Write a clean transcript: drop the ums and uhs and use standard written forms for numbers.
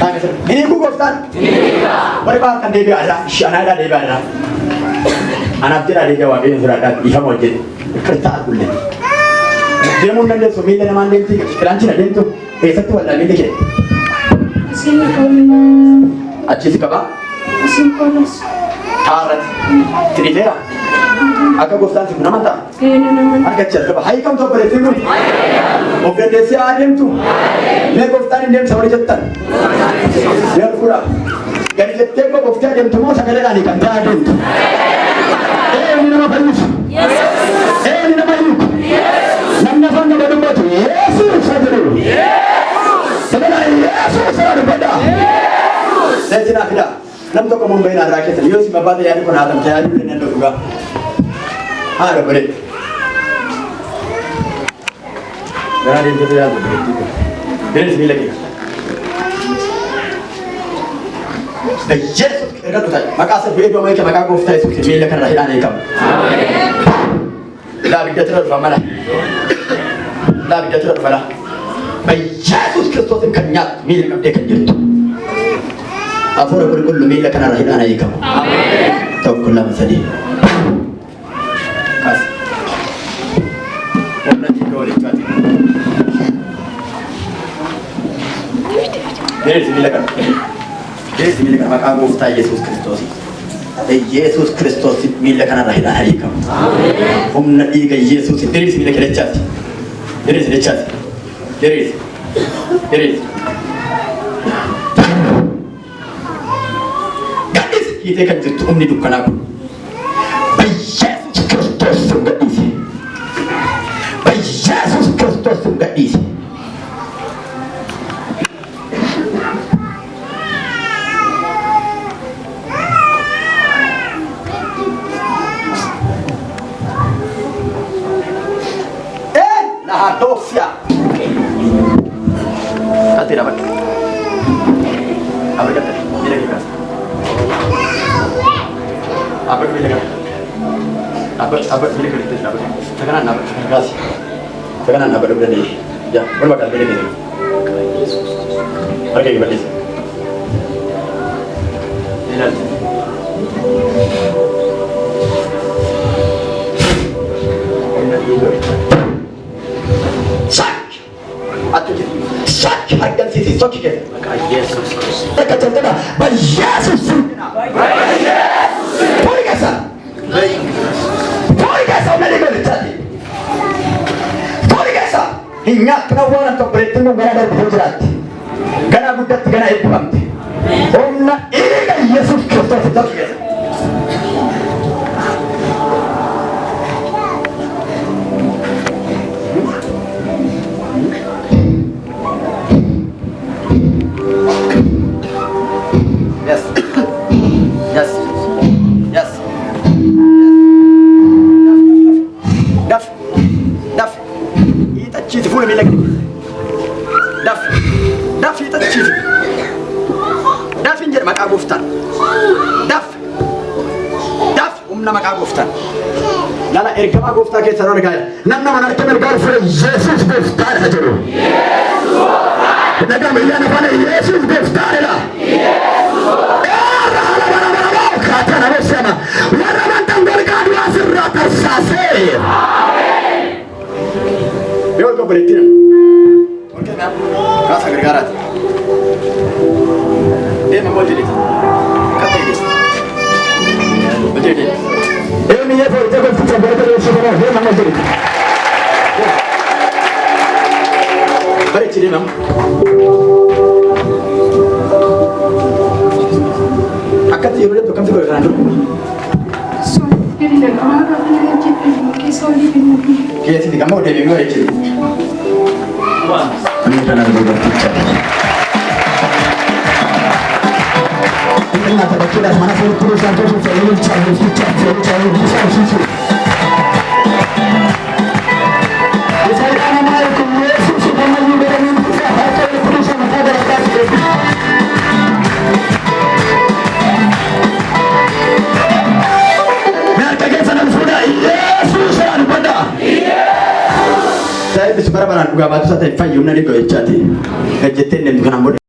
Hin hiikuu gooftaan? Warri baha kan deebi'a irraa, ishee anaa irraa deebi'a irraa. Anaaf jedhaa deebi'a waaqayyoon sodaadhaa dhiifama hojjedhe. Kirtaa argullee. Deemuu hin dandeessu miila namaan deemti kilaanchiin adeemtu eessatti wal'aa miilli kee? Asiin qabame. Achi si qabaa? Asiin qolas. Taarratti. Tidhiteera. Akka gooftaan si kun amantaa? Ee nan amana. Harka achi as qaba. Hiikamtu obboleettiin kun. Of dandeessee haa deemtu. Mee gooftaan hin deemsa warri jettan. Mee ol fuudhaa. Gadi jettee koo goftee adeemtu moo sagaleedhaan hiikamtee haa deemtu? Eenyu nama fayyisu? Eenyu nama hiiku? Namni afaan nama dubbatu Yesuus haa jedhu. Sagalee Yesuus haa dubbadhaa. Leetti naa fidaa. Nam tokko mun bahin adraa keessan yoo si babbaata yaadni kun haatam tajaajiluu hin danda'u dhugaa. Haa obboleetti. Garaa deemtee tajaajiltu obboleettii kun. Diriirsi miila kee. Yesuus erga dhutaa maqaa isa du'ee du'aa kee maqaa gooftaa Yesuus miila kanarra hidhaan eegamu. Laa ibiddatti irra dhufa mala. Laa ibiddatti irra dhufa laa. Yesuus Kiristoosin kan nyaattu miila qabdee kan jirtu. Hafuura qulqullu miila kanarra hidhaan eegamu. Tokko lama sadii. Kaas. Humna dhiiga walichaati. Diriirsi miila kana. Diriirsi miila kana maqaa gooftaa Yesuus Kiristoosiin. Yesuus Kiristoos miila kanarra hidhaan hiikamu. Humna dhiiga Yesuus diriirsi miila kee dachaati. Diriirsi dachaati. Diriirsi. Diriirsi. Gadhiisi hiitee kan jirtu humni dukkanaa kun. Yesuus Kiristoos sun gadhiisi. Yesuus Kiristoos sun gadhiisi. Eh, lahadoofsiya. Qaltee dhaabadhu. Dhaabadhu qaltee. Miila kee kaasa. Dhaabbadhu miila kana. Dhaabbadhu dhaabbadhu miila kee walitti dhaabbadhu. Isa kanaan dhaabbadhu isa kana kaasi. Isa kanaan dhaabbadhu bira deemi. Yaa walumaa kaasi miila kee. Harka kee bal'isi. Ilaali. Humna dhiiga. Sak! Achi hojjetu. Sak! Argamsiisi sokki keessa. Maqaa Yesuus Kiristoos. Akka jalqaba Yesuus. Fuuli keessa. Fuuli keessa humna dhiiga walichaati. Fuuli keessa. Hin nyaattu na waan akka obboleettiin kun ganaa darbitee jiraatti. Ganaa guddatti ganaa eebbifamte. Humna dhiiga Yesuus Kiristoos sokki keessa. Yes. Yes. Yes. Daf. Daf. Hiixachiisi fuula miila gadi. Daf. Daf hiixachiisi. Daf hin jedhe maqaa gooftaan. Daf. Daf humna maqaa gooftaan. Lala ergamaa gooftaa keessa yeroo argaa jira. Namni mana harka mirgaa dhufe Yesuus gooftaadha jedhu. Nagaa miyyaan afaan Yesuus gooftaadha. Eerra haala bara bara bara kaataa nama sema. Warra amantan golgaa du'aa sirraa tarsaasee. Mee ol obboleettii na. Ol kennaa. Kaasa gargaaraati. Deema ol jedhiti. Qaxxee deema. Ol jedhi deema. Eenyu yoo foorte goofticha goota deemsuu bara deema ol jedhiti. Bareechi deema. Akkatti yeroo deemtu akkamti godhe kanaan dura? Sun gadi na qabaa gaafa na hojjedhe keessa olii kennu. Keessi gammoo deebi'ee bareechi. Inni kana dubarticha. Inni taphachuudhaaf mana fuuldura isaa jiru fe'ee goofticha fe'ee goofticha. Harka keessan ol fuudhaa Yesuus irraa dubbadhaa. Saayibis bara baraan dhugaa baatu isaa ta'e fayyumna ni go'ichaati. Gad jettee hin deemtu kanaan booda.